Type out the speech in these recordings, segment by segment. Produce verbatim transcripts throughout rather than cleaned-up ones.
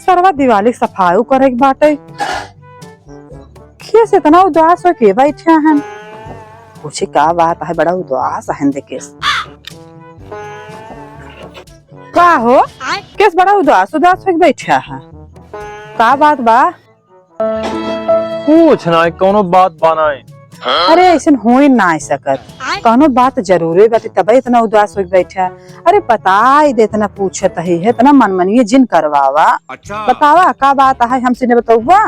सरवा दिवाली के सफाई करे के बाटे। केस इतना उदास होके बैठा हन? पूछी का बात है, बड़ा उदास हन देखे। का हो? केस बड़ा उदास उदास होके बैठा है? का बात बा? कुछ ना, कौनो बात बनाए। अरे, ऐसन हो ही ना सकत। कौनो बात जरूरे बाटे, तबे इतना उदास होके बैठा। अरे, बताई दे, इतना पूछत ही है, इतना मनमनिए जिन करवावा। अच्छा। बतावा, का बात है, हमसे ने बतौबा?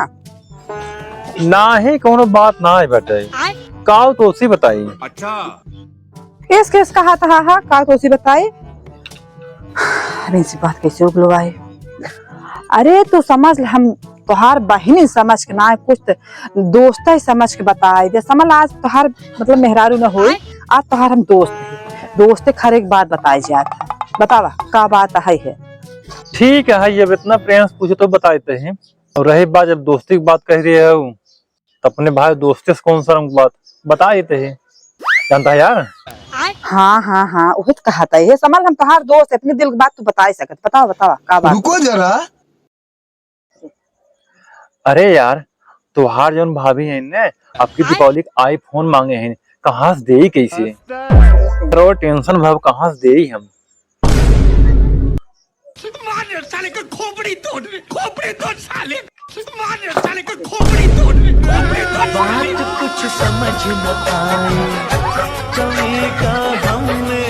नाही, कौनो बात ना है बेटे। काल तो उसी बताई। अच्छा। केस केस कहा था, हा, काल तो उसी बताई। अरे, इनसे बात कैसे उगलो आई? अरे, तू समझ ले, हम तोहार बहिनी समझ के ना, कुछ तो दोस्त ही समझ के बताई दे। समझ, आज तोहार मतलब मेहरारू न होई, आज तोहार हम दोस्त ही, दोस्त हर एक बात बताई जात है। बतावा, का बात है, है? ठीक है, ये अब इतना प्रेम से पूछे तो बताते हैं। और रही बात, जब दोस्ती की बात कह रही है, तो अपने भाई दोस्ते से कौन शर्म की बात, बता देते हैं, जानता है यार। हाँ, हाँ, हाँ, उहे तो कहा था, ये समझ, हम तोहार दोस्त, इतने दिल की बात तू बता ही सकत। बतावा, बतावा, का बात? रुको जरा। अरे यार, तोहार जौन भाभी है ने, आपकी दीपावली का iPhone मांगे हैं, कहाँ से देई कैसे? रो टेंशन भाव कहाँ से देई हम? मार साले को खोपड़ी तोड़, खोपड़ी तोड़ साले, मार साले को खोपड़ी तोड़, खोपड़ी तोड़ साले। बात कुछ समझ न आई, चलेगा हमने